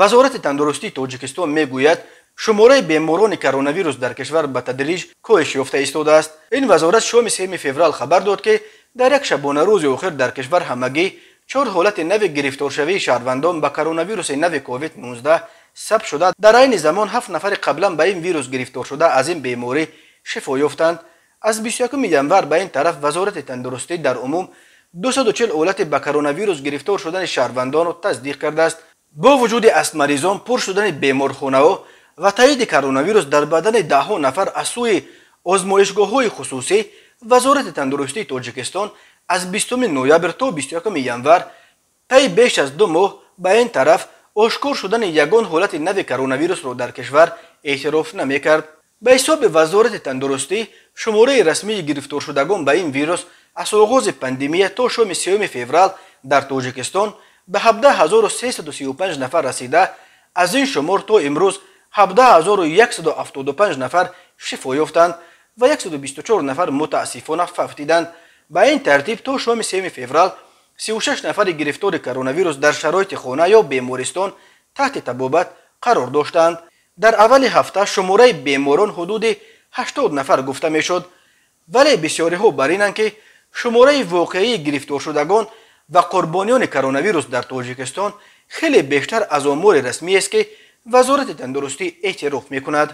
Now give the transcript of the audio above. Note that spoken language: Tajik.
Вазорати тандурустии Тоҷикистон мегӯяд, шумораи беморони коронавирус дар кишвар ба тадриҷ коҳиш ёфта истодааст. Ин вазорат шоми 3 феврал хабар дод, ки дар як шабонарӯзи охир дар кишвар ҳамагӣ 4 ҳолати нави гирифторшавии шаҳрвандон ба коронавируси нави COVID-19 сабт шуда, дар айни замон 7 нафари қаблан ба ин вирус гирифтор шуда аз ин беморӣ шифо ёфтанд. Аз 21 январ ба ин тараф Вазорати тандурустӣ дар умум 240 ҳолати ба коронавирус гирифтор шудани шаҳрвандонро тасдиқ кардааст. Бо вуҷуди аз маризон пур шудани беморхонаҳо ва таиди коронавирус дар бадани даҳҳо нафар аз сӯи озмоишгоҳҳои хусусӣ, Вазорати тандурустии Тоҷикистон аз 20 ноябр то 21 январ, таи беш аз 2 моҳ ба ин тараф, ошкор шудани ягон ҳолати нави коронавирусро дар кишвар эътироф намекард. Ба ҳисоби Вазорати тандурустӣ, шумораи расмии гирифторшудагон ба ин вирус аз оғози пандемия то шоми 3 феврал дар Тоҷикистон ба 17 335 нафар расида, аз ин шумор то имрӯз 17 175 нафар шифо ёфтанд ва 124 нафар мутаассифона фавтиданд. Ба ин тартиб, то шоми 3 феврал 36 нафари гирифтори коронавирус дар шароити хона ё бемористон таҳти табобат қарор доштанд. Дар аввали ҳафта шумораи беморон ҳудуди 80 нафар гуфта мешуд, вале бисёриҳо бар инанд, ки шумораи воқеии гирифторшудагон ва қурбониёни коронавирус дар Тоҷикистон хеле бештар аз омори расмиест, ки Вазорати тандурустӣ эътироф мекунад.